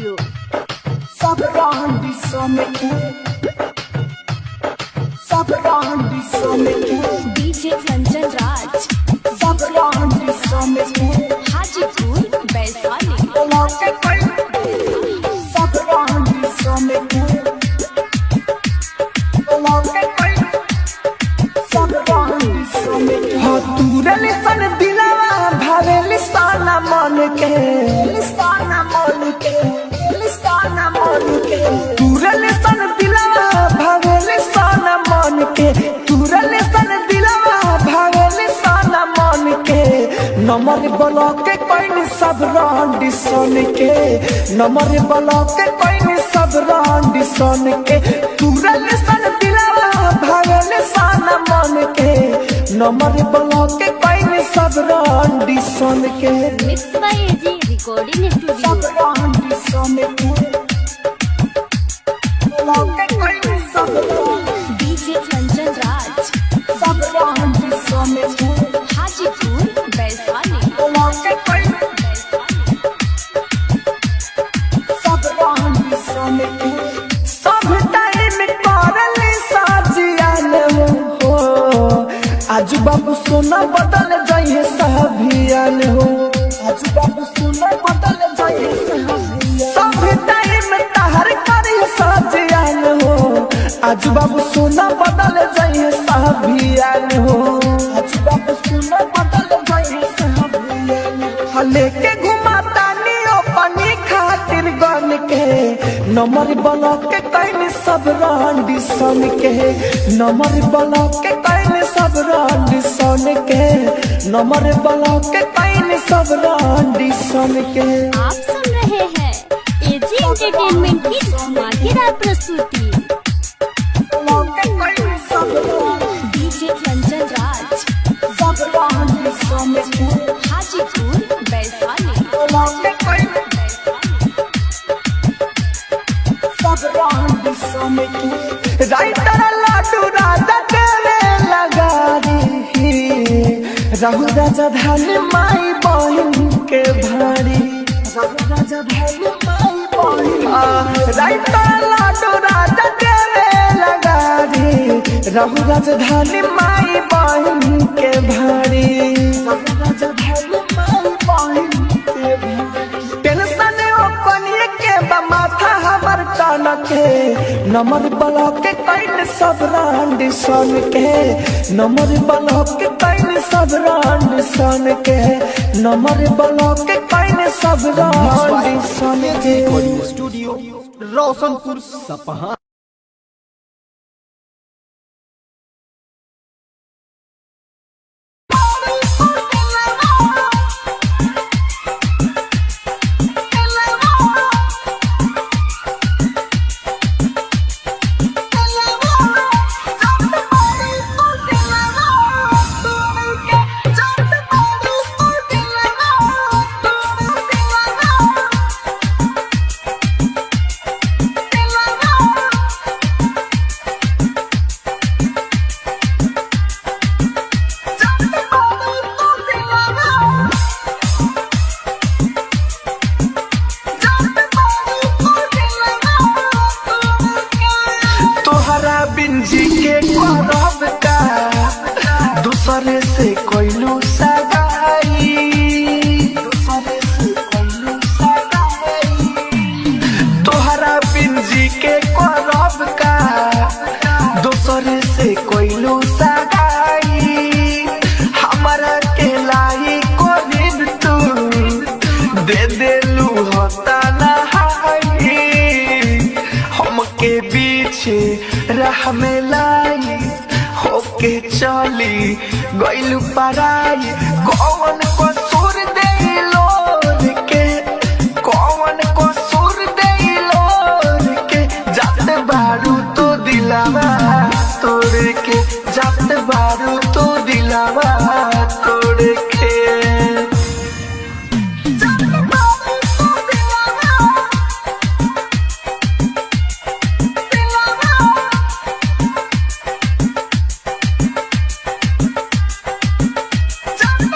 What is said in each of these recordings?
Studio. सब रांडी समेटे, सब रांडी समेटे। डीजे कंचन राज, सब रांडी समेटे। हाजीपुर वैशाली। सब रांडी समेटे, सब रांडी समेटे। हो तूरल सन दिलवा भावेल साना मन के, साना मन के, साना मन के। तूरल सन दिलवा भावेल साना मन के, तूरल सन दिलवा भावेल साना मन के। नमर ब्लॉक के कोइन सब रांडी सन के, नमर ब्लॉक के कोइन सब रांडी सन के। तूरल सन दिलवा भावेल साना मन के, नमर ब्लॉक के कोइन सब रांडी सन के। Mix by AG recording studio. सब रांडी समेटे, डीजे कंचन राज, सब रांडी समेटे। हाजीपुर वैशाली। सब रांडी समेटे। सब टाइम करल साजियान हो, आजू बाबू सोना बदल जाइए सभियान हो, आजू बाबू सोना बदल जाइए सभियान। सब टाइम तहर करे साजियान हो, आजू बाबू सोना बदल जाइए सभियान हो, आजू बाबू सोना बदल जाइए सभियान। लेके घुमाता नियो पानी खातिर गन के, नमर ब्लॉक के can सब रांडी सन के, नमर ब्लॉक के can सब रांडी सन के, नमर ब्लॉक के can सब रांडी सन के। आप सुन रहे हैं एजी एंटरटेनमेंट की धमाकेदार प्रस्तुति। डीजे कंचन राज, सब रांडी समेटे। हाजीपुर वैशाली। सब रांडी समेटे। राइटर लाडू राजा देवे लगारी, राहुल राजा धान माई बहन के भारी, राहुल राजा धान माई बहन। राइटर लाडू राजा देवे लगारी, राहुल राजा धान माई बहन के भारी, राहुल राजा धान माई बहन के भारी। टेंशन ओ कनिए के बा माथा हमर टन के, नमर ब्लॉक के can सब रांडी सन के, नमर ब्लॉक के can सब रांडी सन के, नमर ब्लॉक के can सब रांडी सन के। रिकॉर्डिंग स्टूडियो रोशनपुर सपहा। तोहरा बिंजी के करब का, दूसरे से कोइलू सगाई, दूसरे से कोइलू सगाई। तोहरा बिंजी के करब का, दूसरे से कोइलू सगाई। हमरा के लाई कोरिन तू दे देलू होता नहाई, हमके पीछे राह में लाई होके चली गइलू पराई। कौन कसूर देलो के, कौन कसूर देलो के, जात बारू तो दिलावा तोड़ के, जात बारू तो दिलावा तोड़ के। Jump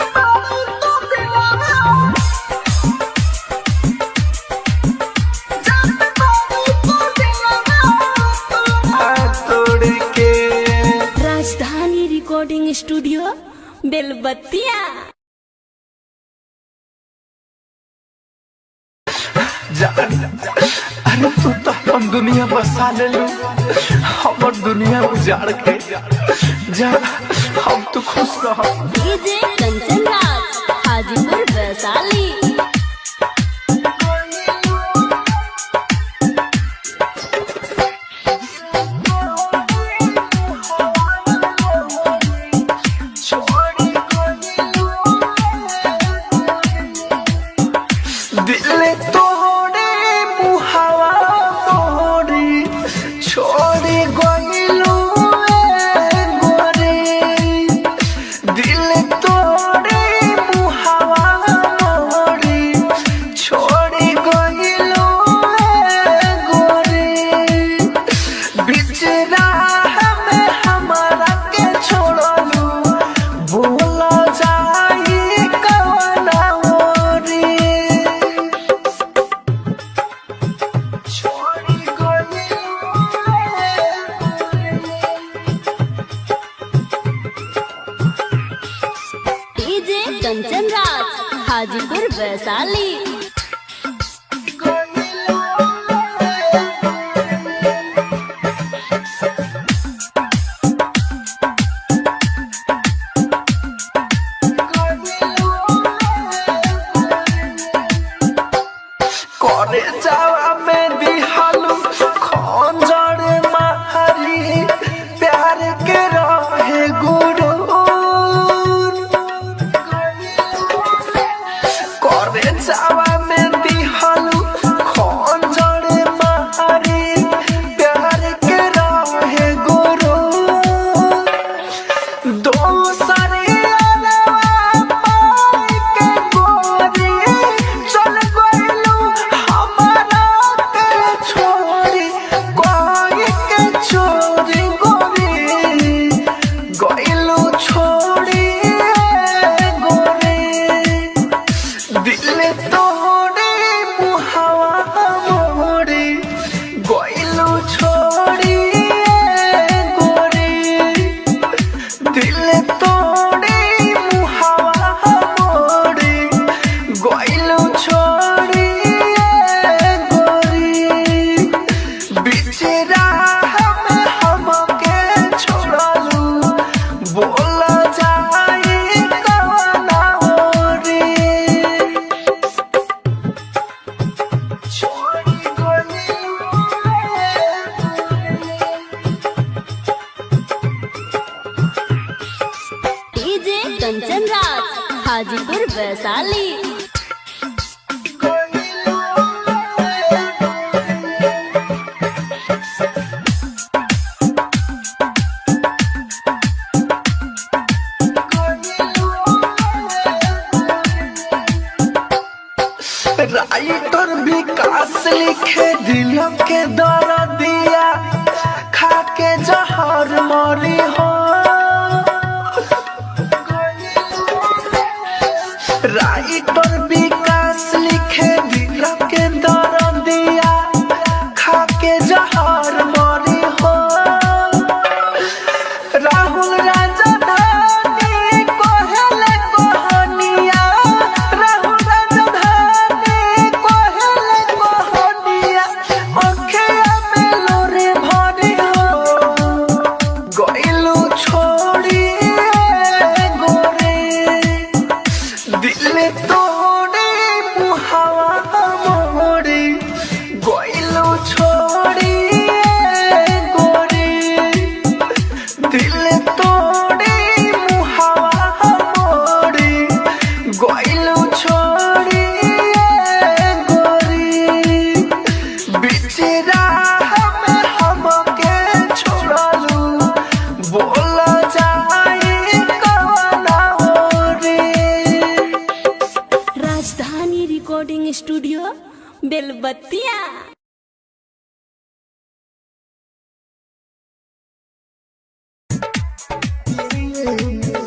बेलबत्तिया। जान, अरे तू तो अपन दुनिया बसा ले लू, हमर दुनिया उजाड़ के जा, हम तो खुश रह। डीजे कंचन राज, हाजीपुर वैशाली। दिल तोड़े मुहावा मोरी छोड़ी गइलू गोरे, दिल तोड़े मुहावा मोरी छोड़ी गइलू गोरे, बीच राह में हमारा के छोड़लू, बोला जाई कवना ओरी। छोड़ी गइलू डीजे कंचन राज, हाजीपुर वैशाली। करे जावा में दिहालू खंजर मारी, प्यार के रहे गुरूर। करे जावा में दिहालू खंजर मारी, प्यार के रहे गुरूर। दोसरे अरवा पाई के गोरी, चल गइलू हमारा के छोड़ी, कोई के छोड़ी गोरी, गइलू छोड़ी गोरी। दिल तोड़े मुहावा मोरी, गइलू छोड़ी गोरी, दिल तोड़े मुहावा मोरी, गइलू छोड़ी गोरी, बीच राह में हमके छोड़लू, बोला जाई कवना ओरी। छोड़ी गइलू डीजे कंचन राज, हाजीपुर वैशाली। राइटर विकास लिखे दिल के दर्दिया, खा के जहर मरी हो। राइटर विकास लिखे दिल के दर्दिया, खा के जहर मरी हो। राहुल राजधानी कोहले कोहनिया, राहुल राजधानी कोहले कोहनिया, अखिया में लोरे भरी हो, गइलू छोड़ी गोरे, दिल तोड़े मुहावा मोरी, गइलू छोड़ी गोरे, दिल तोड़े मुहावा मोरी, गइलू छोड़ी गोरी, बीच राह में हमके छोड़लू, बोला जाई कवना ओरी। राजधानी रिकॉर्डिंग स्टूडियो बेलबत्तिया।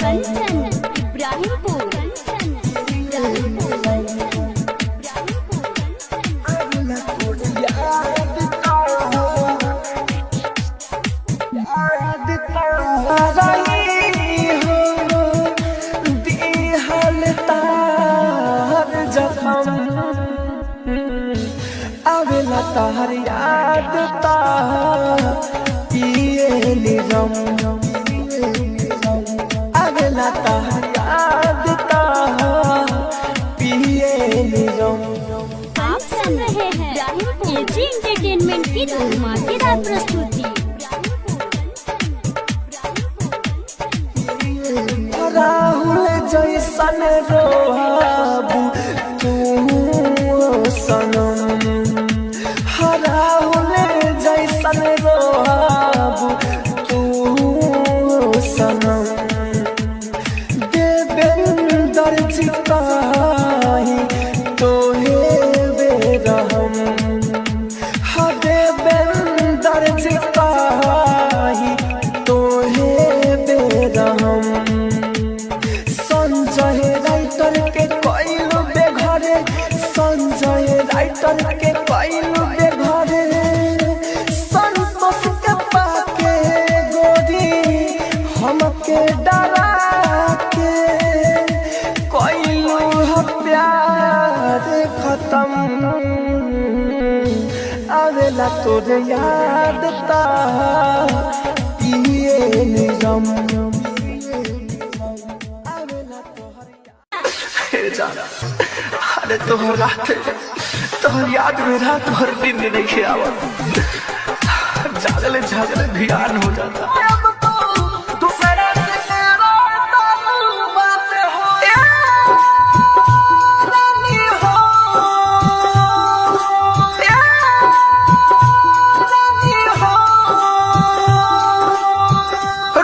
कंचन इब्राहिमपुर, कंचन इब्राहिमपुर, इब्राहिमपुर, कंचन। याद आवेला तहर याद ता पिए निरम, आवेला तहर याद ता पिए निरम। आप सुन रहे हैं एजी एंटरटेनमेंट की धमाकेदार प्रस्तुति। राहुल जैसन रोहाबू तू सनम, राहुल जैसन रोहाबू तू सनम। देवेंद्र जी काहे तोहे बेरहम, हा देवेंद्र जी काहे तोहे बेरहम। संजय राइटर के कइलू बेघरे, संजय राइटर के कइलू बेघरे। संतोष के पाके गोरी हमके डरा के कइलू ह प्यार खत्म। आवेला तोर याद ता पिए निरम। अरे तोहर रात तोहर याद में रात भर दिन नहीं आवत, जागले जागले ध्यान हो जाता।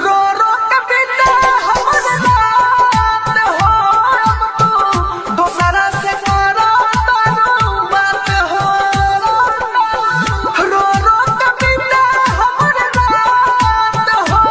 रो रो के बीते हमर रात हो।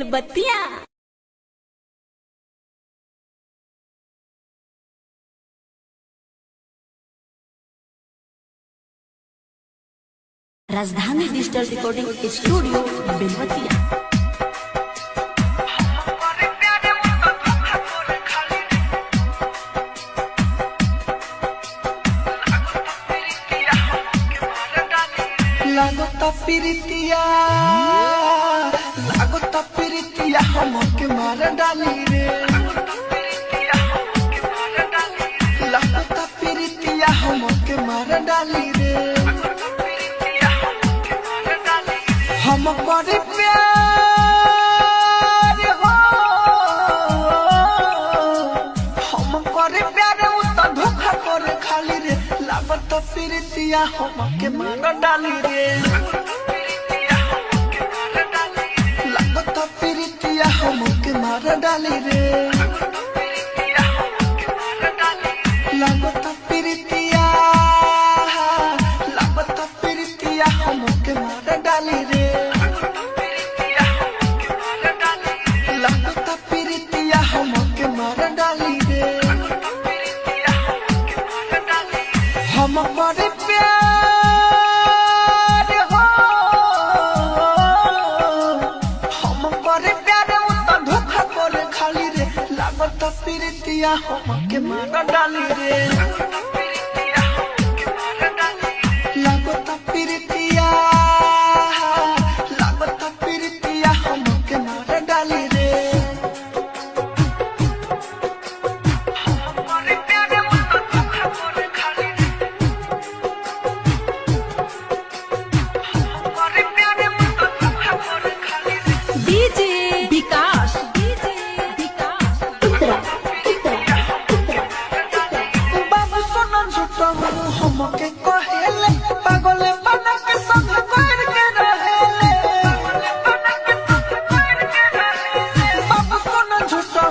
Belbattiya. Rajdhani digital recording studio Belbattiya. लागता प्रीतिया, लागता प्रीतिया हमके मार डाली रे। लागता प्रीतिया हमके मार डाली रे। हम कर प्यार हो, हम कर प्यार उ त धोखा कर खाली रे। लागत प्रीतिया हमके मार डाली रे। लागत प्रीतिया हमके मार डाली रे। लागत प्रीतिया, लागत प्रीतिया हमके मार डाली रे। लागत प्रीतिया हमके मार डाली रे। हम कर प्यार हो, हम कर प्यार उ त धोखा कर खाली रे। लागत प्रीतिया हमके मार डाली रे। लागत प्रीतिया, लागत प्रीतिया हमके मार डाली रे। डीजे विकास, डीजे विकास, उत्तरा उत्तरा उत्तरा। बाबू सोना झूठा हमके कहेले, पागल बना के संग कर के रहेले। बाबू सोना झूठा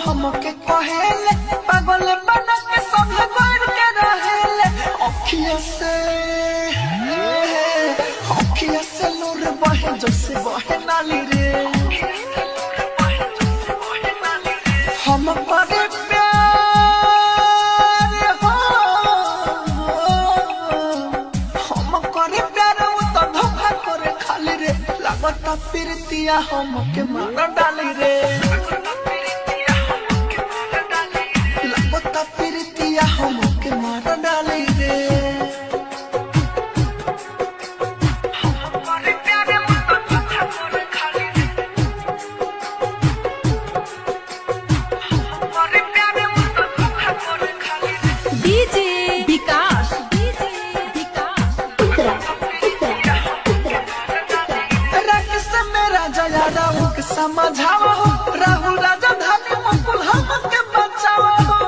हमके कहेले, पागल बना के संग कर के रहेले। अखिया से, अखिया से लोर बहे जैसे बहे नाली रे। हम पर प्यार हो, हम करे प्यार उ त धोखा करे खाली रे। लागत प्रीतिया हमके मार डाली रे। लागत प्रीतिया हमके मार डाली रे। डीजे विकास, डीजे विकास, उत्तरा उत्तरा उत्तरा। रंग से मेरा जया राहु के समझावा हो, राहुल राजा धानी मुकुल हमके बचावा हो।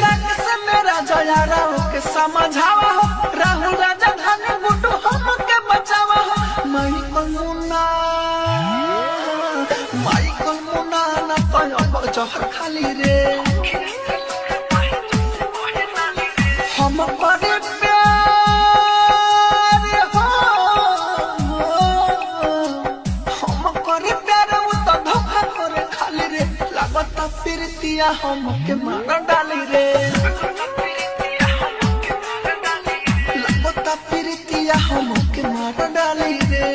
रंग से मेरा जया राहु के समझावा हो, राहुल राजा धानी गुड्डू हमके बचावा हो। माइकल मुन्ना, माइकल मुन्ना ना तो जहर खाली रे। हम करे प्यार हो, हम करे प्यार उ त धोखा करे खाली रे। लागत प्रीतिया हमके मार डाली रे। लागत प्रीतिया हमके मार डाली रे।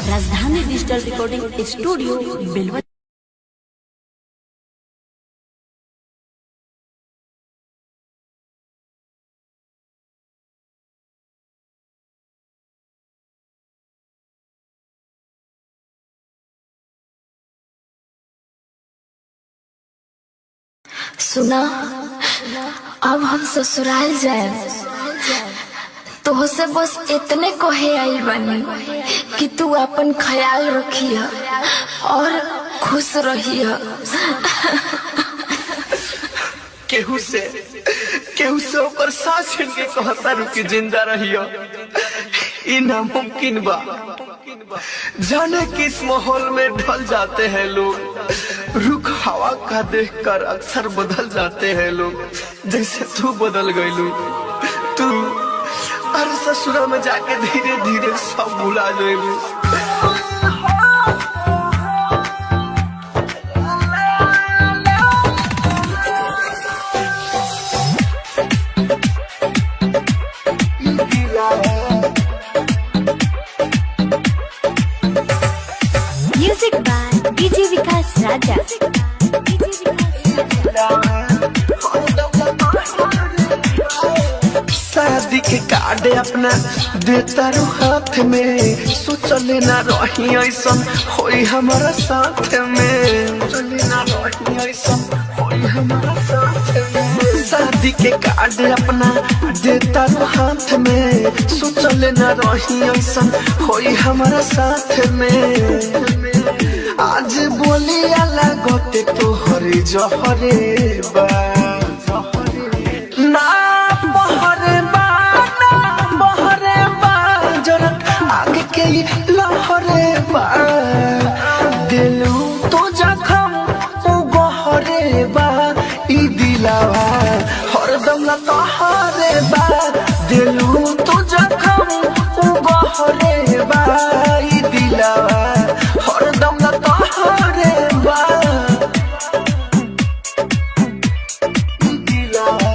Rajdhani digital recording studio Belbattiya. सुना, अब हम ससुराल जाए तोहसे बस इतने कहे आइल बानी कि तू अपन ख्याल रखिह और खुश रहिह। केहू से, केहू से ओकर साथ छीन के कहता रुकी जिंदा रहियो, ई नामुमकिन बा। जाने किस माहौल में ढल जाते हैं लोग, रुख हवा का देखकर अक्सर बदल जाते हैं लोग। जैसे तू बदल गईलू, तू अरे ससुरा में जाके धीरे धीरे सब भुला जाएगी। Music by DJ Vikas Raja. शादी के कार्ड अपना देता रू हाथ में, सोचले ना रही ऐसन होई हमारा साथ में, सोचले ना रही ऐसन होई हमारा साथ में। शादी के कार्ड अपना देता रू हाथ में, सोचले ना रही ऐसन होई हमारा साथ में। आज बोलिया लागते तोहरे जहरे बा, ना बहरे बा, ना बहरे बा, जरत आग के लहरे बा। दिलू तो जखम उ गहरे बा, ई दिलावा हरदम लतहरे बा। दिलू तो जखम उ गहरे बा, ई दिलावा हरदम लतहरे बा। ई दिलावा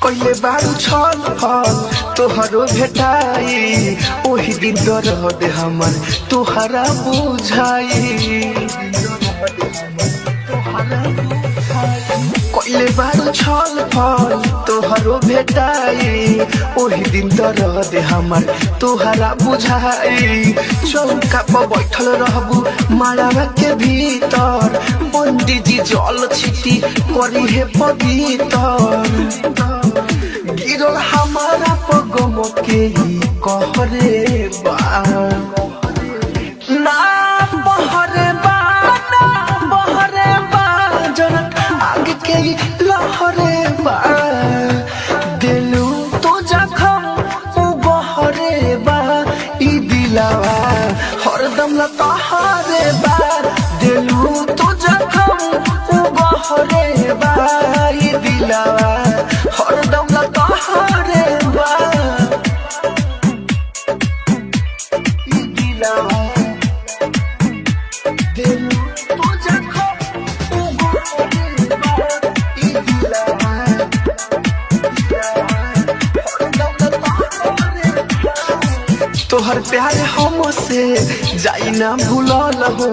कहिले बारू छल फल तोहरो भेटाई, ओही दिन दर्द हमर तोहरा बुझाई। कहिले बारू छल फल तोहरो भेटाई, ओही दिन दर्द हमर तोहरा बुझाई। चौका पर बैठल रहबू मालावा के भीतर, पंडित जी जल छिटी करी हे पवित्र। गिरल हमारा पगम के कहरे बा, ना बहरे बा, ना बहरे बा, जरत आग के लहरे बा। दिलू तो जखम उ गहरे बा, ई दिलावा हरदम लतहरे बा। दिलू तो जखम उ गहरे बा, ई दिलावा हरदम लतहरे बा। ई दिलावा दिलू तो जखम उ गहरे बा, ई दिलावा तोहर प्यार हमसे जाई ना भूलल हो,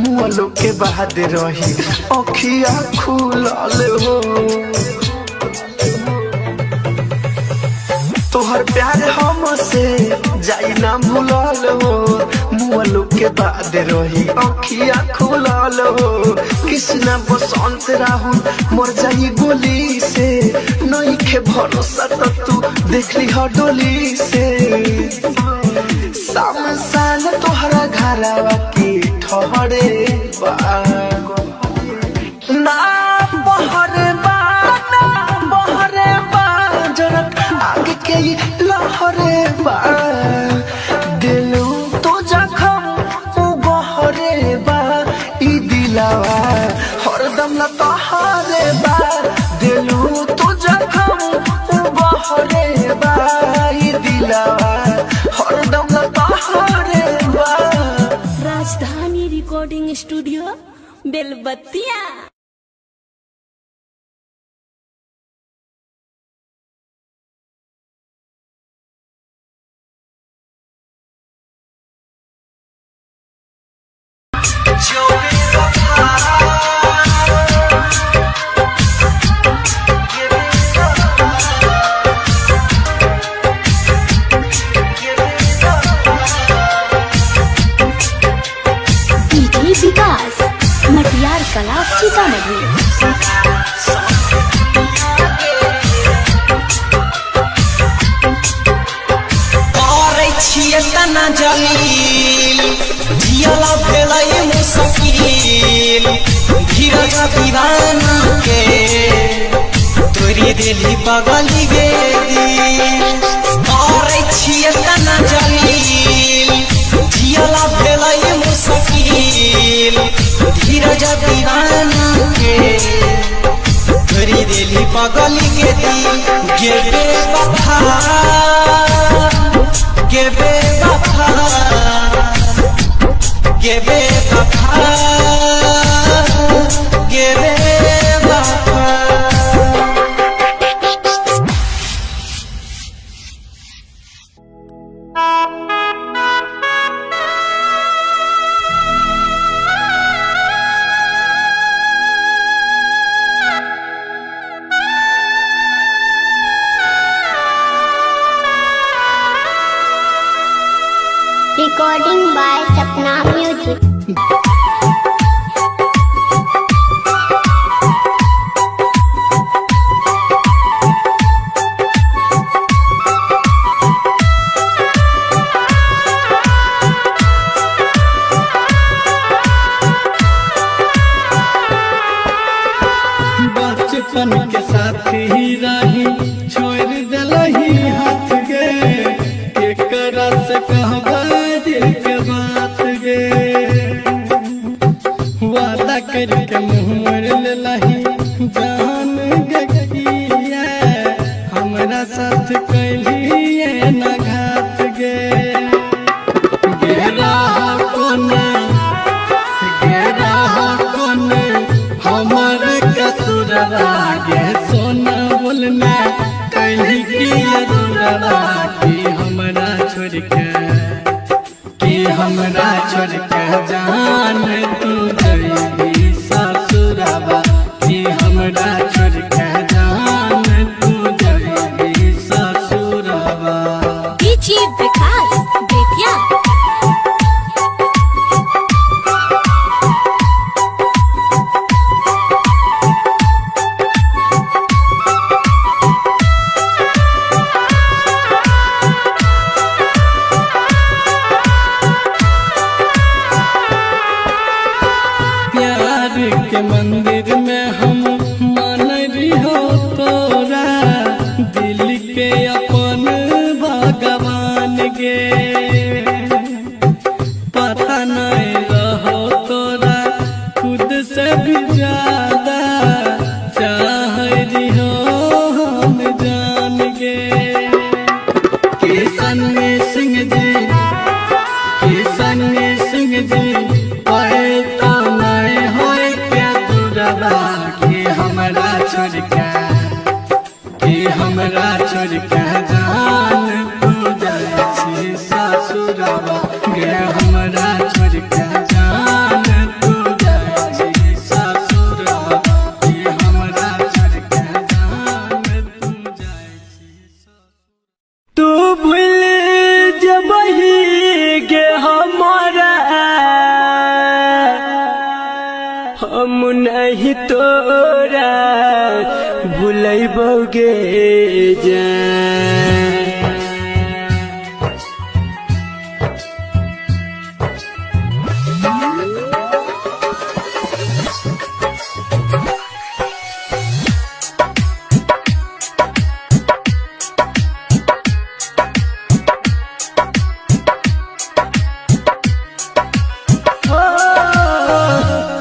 मुअलो के बाद रही अखिया खुलल हो। तोहर प्यार हमसे जाई ना भूलल हो, मुअलो के बाद रही अखिया खुलल हो। कृष्णा बसंत राहुल मर जाई गोली से, नइखे भरोसा त तू देखली ह डोली से। सामसान तोहरा घरवा के ठहरे बा, ना बहरे बा, ना बहरे बा, जरत आग के लहरे बा। दिलू तो जखम उ गहरे बा, ई दिलावा हरदम लतहरे बा। दिलू तो जखम उ गहरे बा, ई दिलावा हरदम लतहरे बा। Rajdhani recording studio Belbattiya. DJ Vikas Matiyar Kala Sitamarhi. करै छियै तना जलील, जियला भेलै मुश्किल। धीरज दीवाना के तोरी देली बगली गे दिल। करै छियै तना जलील, जियला भेलै मुश्किल धीरज दीवाना के तोरी देली पगली के दिल गे बेवफा गे बेवफा गे बेवफा गे बेवफा। Recording by Sapna Music. बचपन के साथी रही छोड़ दिलही हाथ गे, एकरा से कहबा दिल के बात गे। वादा करके मुँह मोड़ लेलही जान गे किया, हमरा साथ कैलिए न घात गे। गेरा कोने गेरा कोने हमर कसुरवा गे, सोना बोलना कैली की अधूरवा कि हमरा छोड़ के, कि हमरा छोड़ के जान तू गई ससुरवा, कि हमरा छोड़ के जान तू गई ससुरवा। DJ Vikas Bettiah. प्यार के मंदिर में हम मान हो तोरा, दिल के अपन भगवान गे। पता नहीं रहो तोरा खुद से भी ज्यादा चाह हो हम जान गे। किशन सिंह जी किशन सिंह जी आए तो नहीं होए के दूरवा, कि हमरा छोड़ के, कि हमरा छोड़ के जान तू जाइ छी ससुरवा गे, हमरा छोड़ के जान तू जाइ छी ससुरवा, कि हमरा छोड़ के जान तू जाइ छी। तू भूल जबही गे हमारा, हम नहीं तोरा भूलबोगे जान।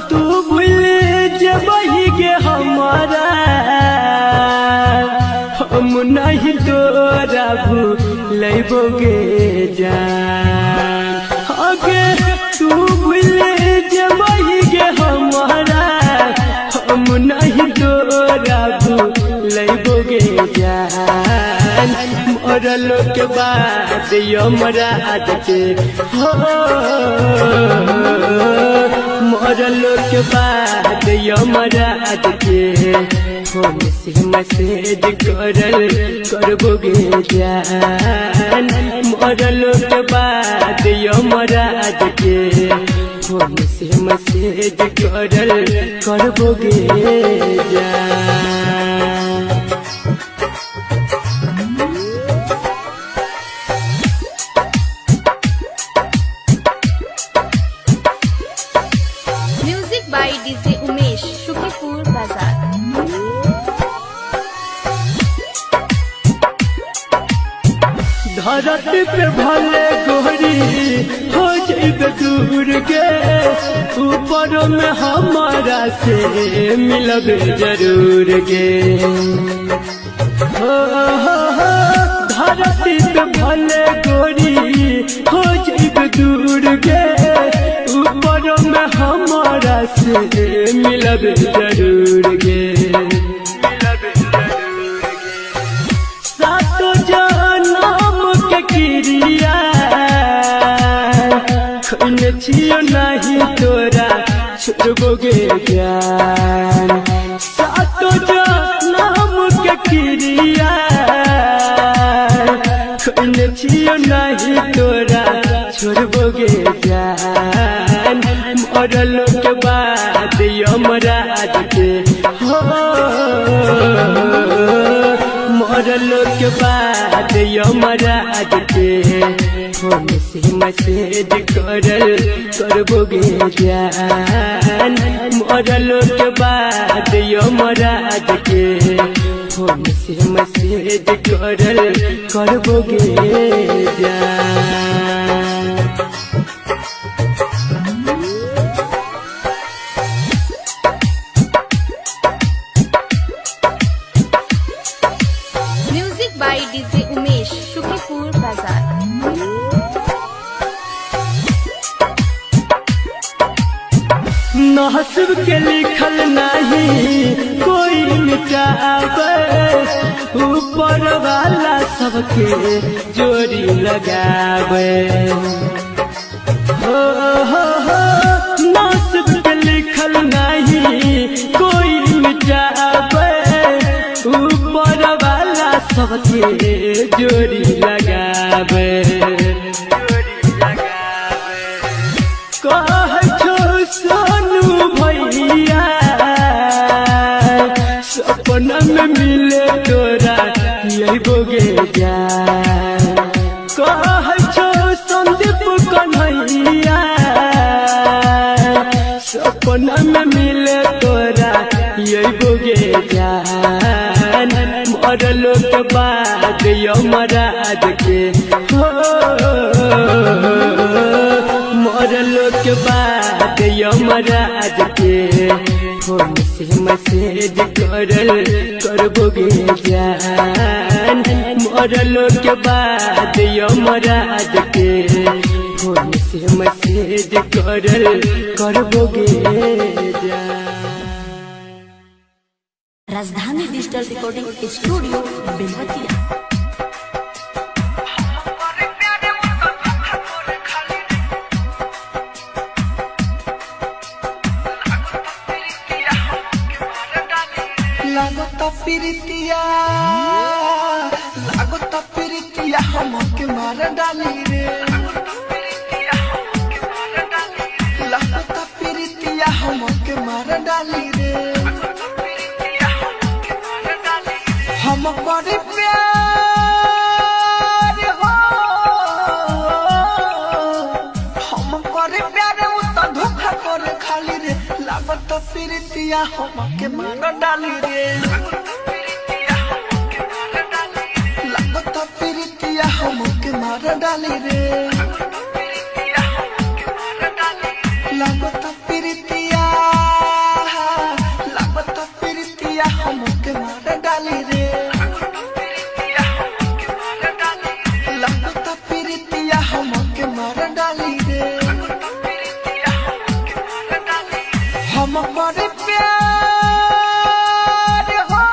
तू भूल जबही गे हमारा, हम नहीं तोरा भूलबोगे जान। अगे तू भूल जबही गे हमारा, हम नहीं तोरा भूलबोगे जान। मरल के बाद यमराज के हो, मरल के बाद यमराज के फोन से मैसेज करल करबोगे जान। मरल के बाद यमराज के फोन से मैसेज करल करबोगे जान। Music by DJ Umesh, Shukipur Bazar. धरती पे भले गोरी हो जइबे दूर गे, ऊपर में हमारा से मिलबे जरूर गे। हो हो हो धरती पे भले गोरी हो जइबे दूर गे, ऊपर में हमारा से मिलबे जरूर गे। सातो जनम के क्रिया खोने छियो नहीं तोरा छोड़बो गे जान। सातो जनम के क्रिया खोने छियो नहीं तोरा छोड़बो गे जान। मरल के बाद यमराज के, हो मरल के बाद यमराज के फोन से मैसेज करल करबो गे जान। मरल के बाद यमराज के फोन से मैसेज करल करबो गे जान। Music by DJ Umesh, Shukipur Bazar. नहसब के लिखल नहीं कोई मिटावे, ऊपर वाला सबके जोड़ी लगावे। हो हो हो नसीब के लिखल नहीं कोई मिटावे, ऊपर वाला सबके जोड़ी लगावे। कह छो सोनू भैया सपना में मिले तोरा यही गे जान। कह छो संदीप कन्हैया सपना में मिले तोरा यही गे जान। मरल के बाद यमराज के, हो मरल के बाद यमराज के फोन से मैसेज करल करबो गे जान। मरल के बाद यमराज के फोन से मैसेज करल करबो गे जान। Rajdhani digital recording studio Belwatiya. लागता प्रीतिया, लागता प्रीतिया हमके मार डाली रे। लागता प्रीतिया हमके मार डाली रे। हम करे प्यार हो, हम करे प्यार उ त धोखा करे खाली रे। लागता प्रीतिया हमके मार डाली रे। लागता प्रीतिया हमके मार डाली रे। लागता प्रीतिया, लागता प्रीतिया हमके मार डाली रे। लागता प्रीतिया हमके मार डाली रे। हम करे प्यार हो,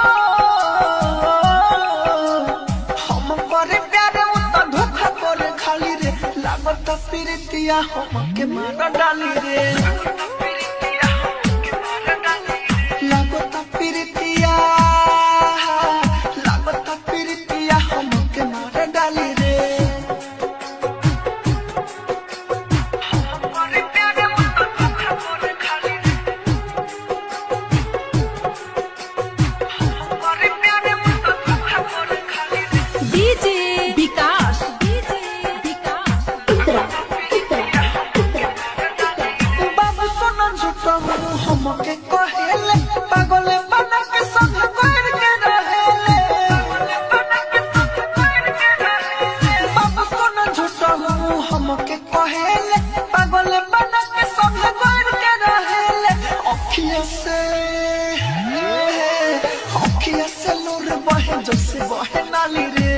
हम करे प्यार उ त धोखा करे खाली रे। लागता प्रीतिया हमके मार डाली रे। लागता प्रीतिया, लागता प्रीतिया हमके मार डाली रे। हम करे प्यार उ त धोखा करे खाली रे। हम करे प्यार उ त धोखा करे खाली रे। डीजे विकास, डीजे विकास, उत्तरा उत्तरा उत्तरा। अखिया से नूर बहे जैसे बहे नाली रे।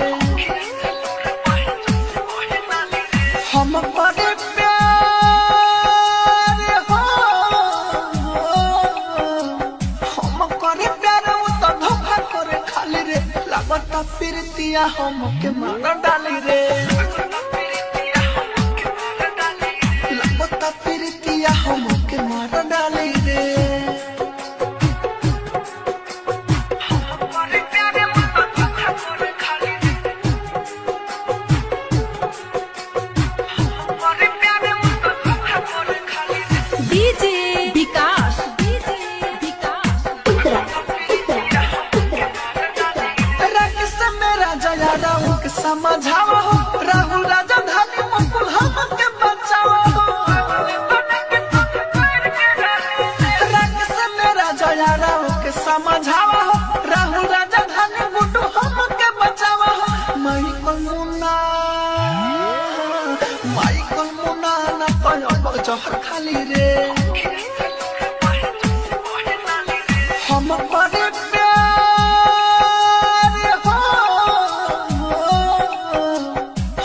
हम करे प्यार हो, हम करे प्यार उ तो धोखा करे खाली रे। लागता प्रीतिया हमके मार डाली रे। लागता प्रीतिया हमके मार डाली रे। डीजे विकास, डीजे विकास, राकेश मेरा जया राहुल के समझावा हो, राहुल राजा धानी मुकुल हमके बचावा हो। राकेश मेरा जया राहुल के समझावा हो, राहुल राजा धानी गुड्डू हमके बचावा हो। माइकल मुन्ना, माइकल मुन्ना ना कयो जहर खाली रे। हम करे प्यार हो,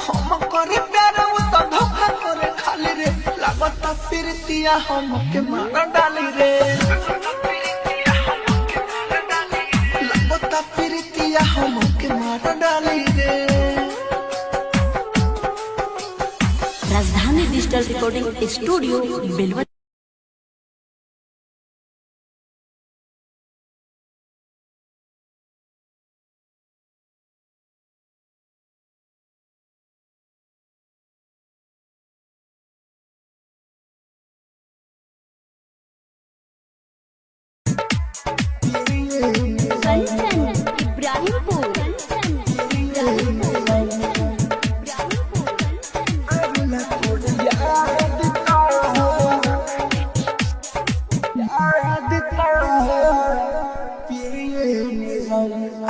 हम करे प्यार उ तो धोखा करे खाली रे। लागता प्रीतिया हमके मार डाली रे। लागता प्रीतिया हमके मार डाली रे। Rajdhani digital recording studio Belwa. Kanchan Ibrahimpur, Kanchan Ibrahimpur, Ibrahimpur,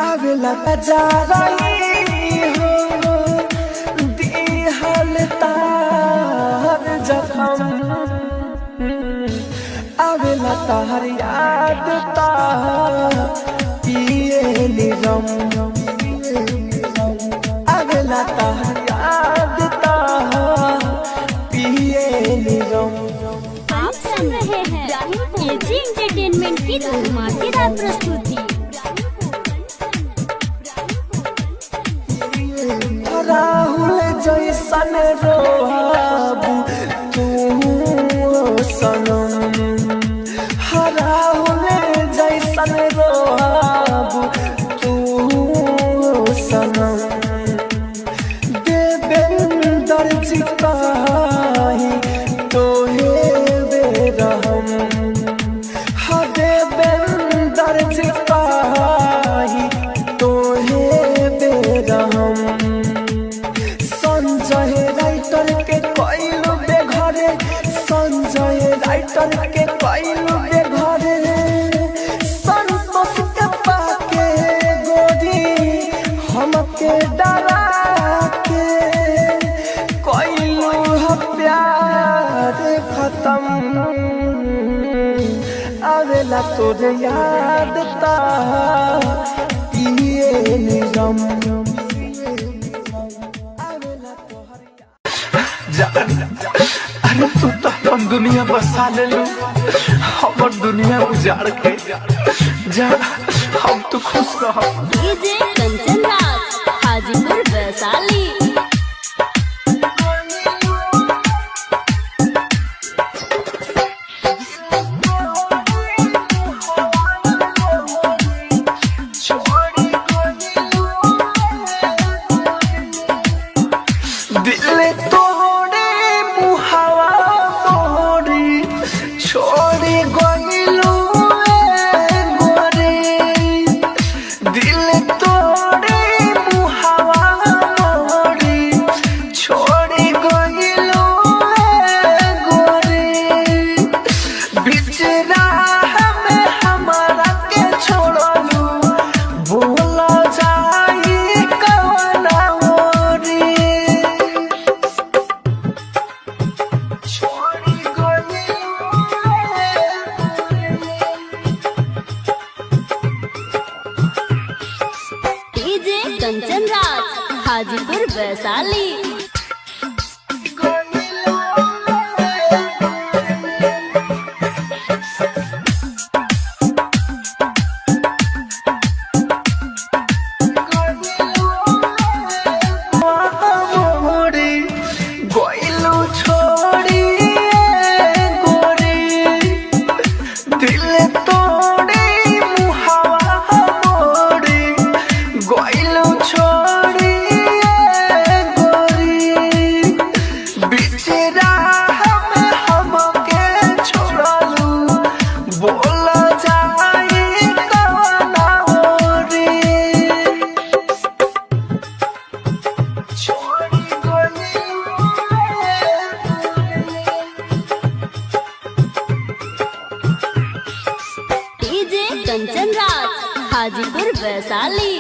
आवेला जा रही हो दिहल तार जखम, आवेला तार याद तार पिए निरम, आवेला तार याद तार पिए निरम। आप सुन रहे हैं एजी एंटरटेनमेंट की धमाकेदार प्रस्तुति। राहुल जैसन रोहाबू तू सनम, राहुल जैसन रोहाबू तू सनम। देवेंद्र जी काहे तोहे बेरहम, हा देवेंद्र जी काहे तोहे बेरहम। संजय राइटर के कइलू बेघरे, संजय राइटर के कइलू बेघरे। संतोष के पाके गोरी हमके डरा के कइलू ह प्यार खत्म। आवेला तोरे याद ता पिए निगम। अरे तू तो अपन दुनिया बसा ले लू, हमर दुनिया उजाड़ के जा, हम तो खुश रह। डीजे कंचन राज, हाजीपुर वैशाली। दिल तोड़े मुहावा मोरी छोड़ी गइलू गोरी, दिल तो हाजीपुर वैशाली। कंचन राज, हाजीपुर वैशाली।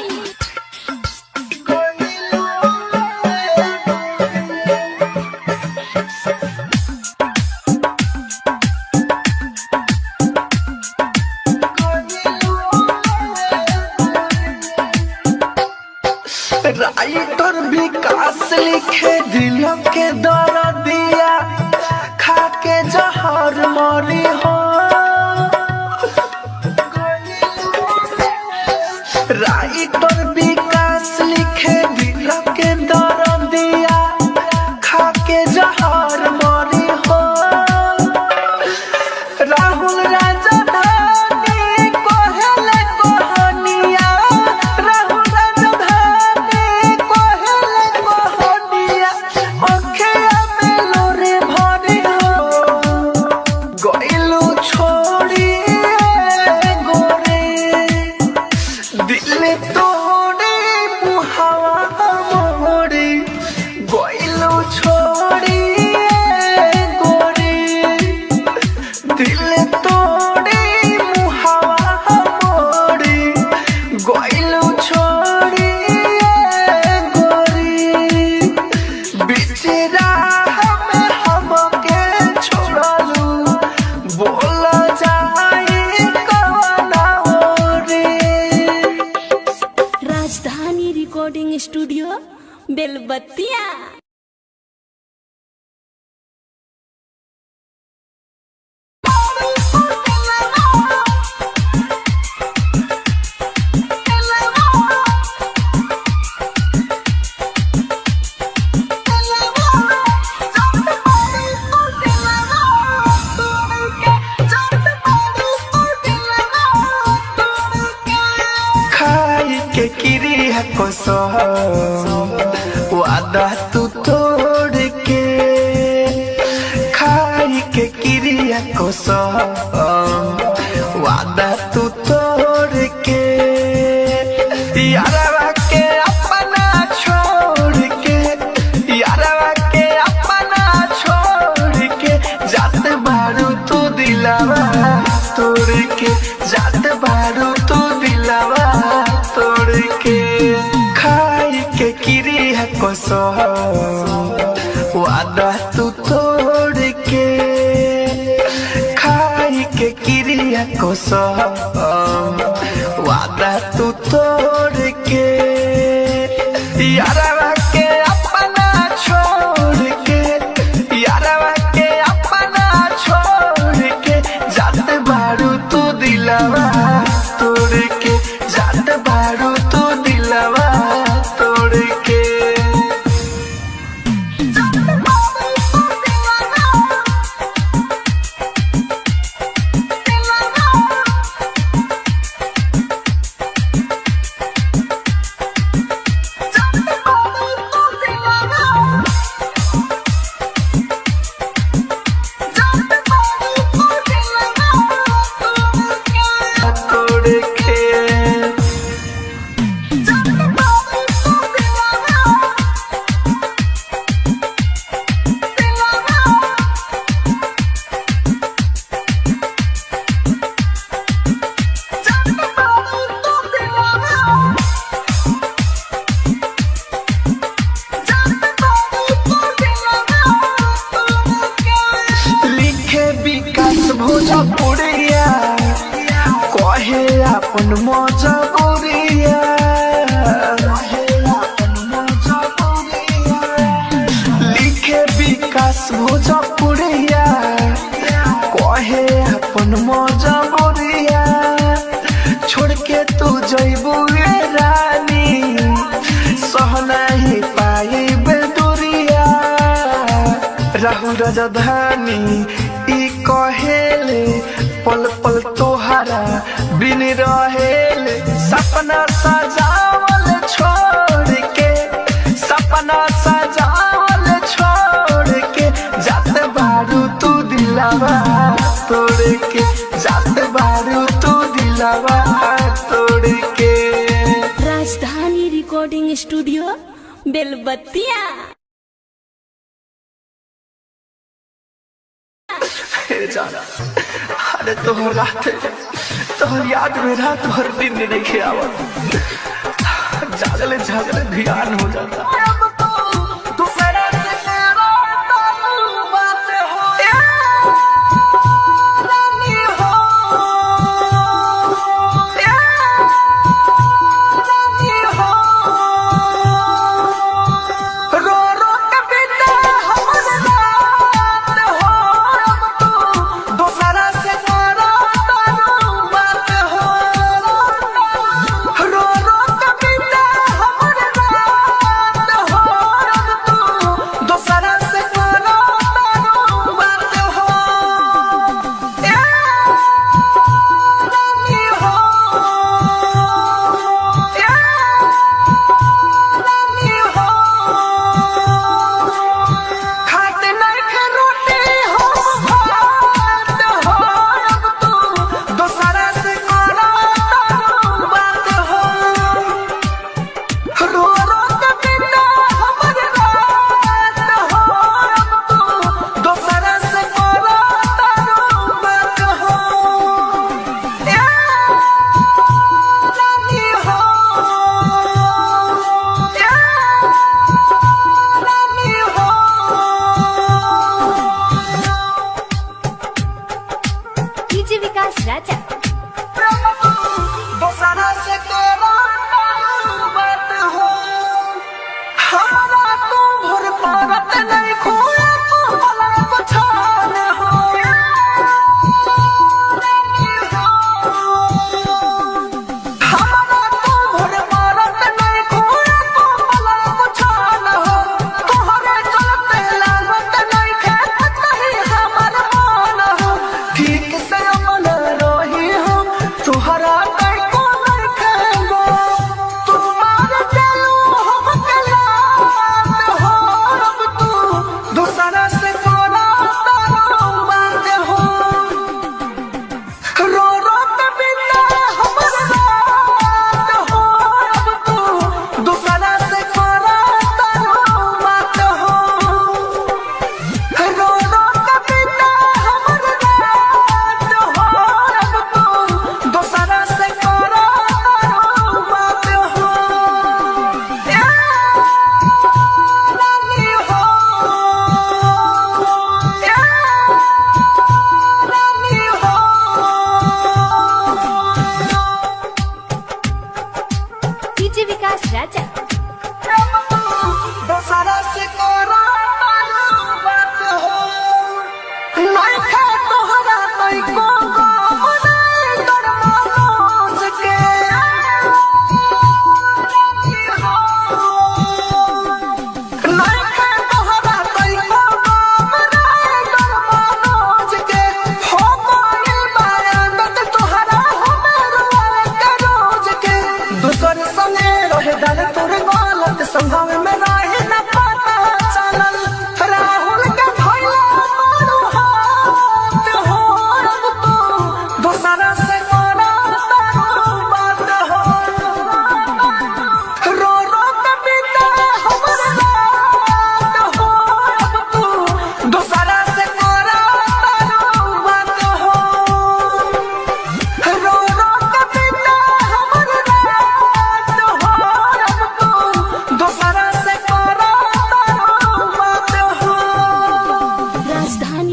राइटर विकास लिखे दिल के दर्दिया, खा के जहर मरी हो। राइटर विकास लिखे दिल के दर्दिया, खा के जहर मरी हो। राहुल राजधानी कोहले कोहनिया, राहुल राजधानी कोहले कोहनिया, अखिया में लोरे भरी हो। गइलू छोड़ी गोरे, दिल तोड़े मुहावा मोड़ी, गइलू छोड़ी गोरे, दिल तोड़े मुहावा मोड़ी, गइलू छोड़ी गोरी। बिचरा में हमके छोड़लू, बोल जाई कवना रे। Rajdhani recording studio Belbattiya. खाई के किरिया कसम वादा तू तोड़ के, खाई के किरिया कसम वादा तू तोड़ के, यारवा के अपना छोड़ के, यारवा के अपना छोड़ के, जात बारू तू दिलावा तोड़ के, जात बारू तू दिलावा तोड़ के। खाई के किरिया कसम वादा तू तोड़ के, खाई के किरिया कसम वादा तू तोड़ के, यारवा के अपना छोड़ के, यारवा के अपना छोड़ के, जात बारू तू दिलावा तोड़ के, जात बारू तू दिलावा तोड़ के। तोड़ के लिखे विकास भोजपुरिया, कहे अपन मजबूरिया, भोजपुरिया कहे अपन मजबूरिया छोड़ के तू जइबू रे रानी सह नहीं पाइब दूरिया। राहुल राजधानी ई कहेले पल पल तोहरा बिन रहेले सपना सजावल छोड़ के सपना सजावल छोड़ के जात बारू तू दिलावा तोड़ के जात बारू तू दिलावा तोड़ के। Rajdhani recording studio Belbattiya. जाना अरे तोहर रात तोहर याद में रात भर दिन नहीं आवत जागले जागले ध्यान हो जाता।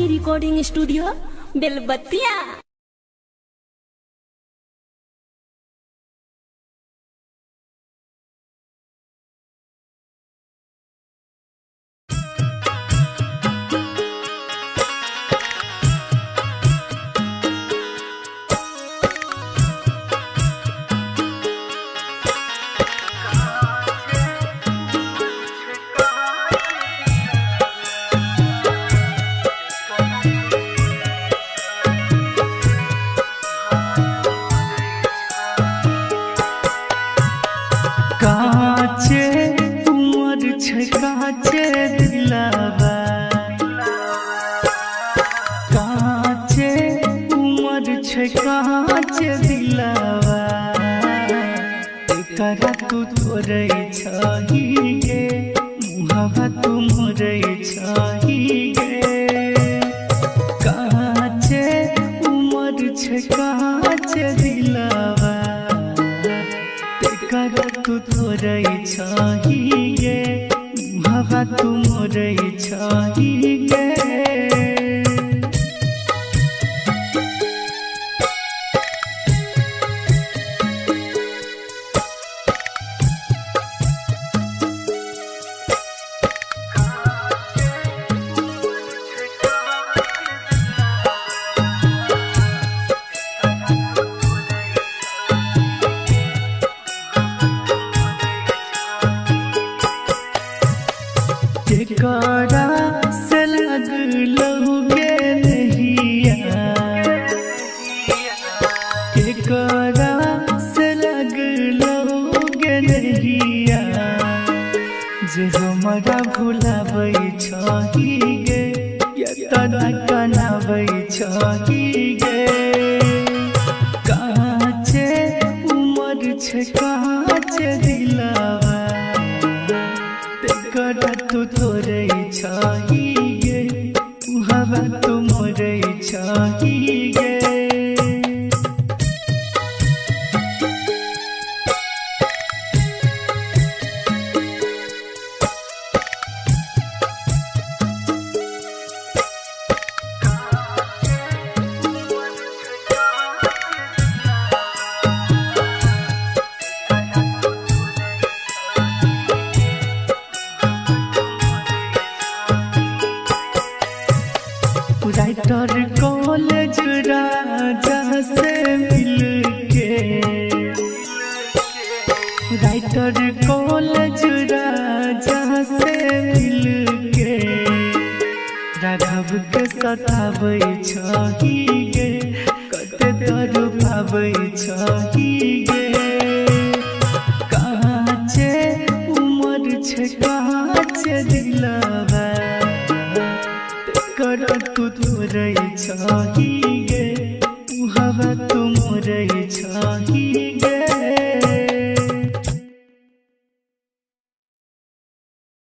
Recording studio Belbattiya. तेकरा तू तोरै छही गे, मुहवा तू मोरै छही गे। काचे उमर छै काचे दिलवा, तेकरा तू तोरै छही गे, मुहवा तू मोरै छही गे। केकरा से लगलौगे नहिया, केकरा से लगलौगे नहिया, जे हमरा भुलाबै छही गे, तना कनाबै छही गे। काचे उमर छै काचे दिलवा, तेकरा तू तोरै छही गे, मुहवा तू मोरै छही गे। राइटर कॉलेज राजा से मिलके, राइटर कॉलेज राजा से मिलके, राघव के सताबै छही गे, कते तड़पाबै छही गे। काचे उमर छै काचे दिलवा, तेकरा तू तोरै छही गे, मुहवा तू मोरै छही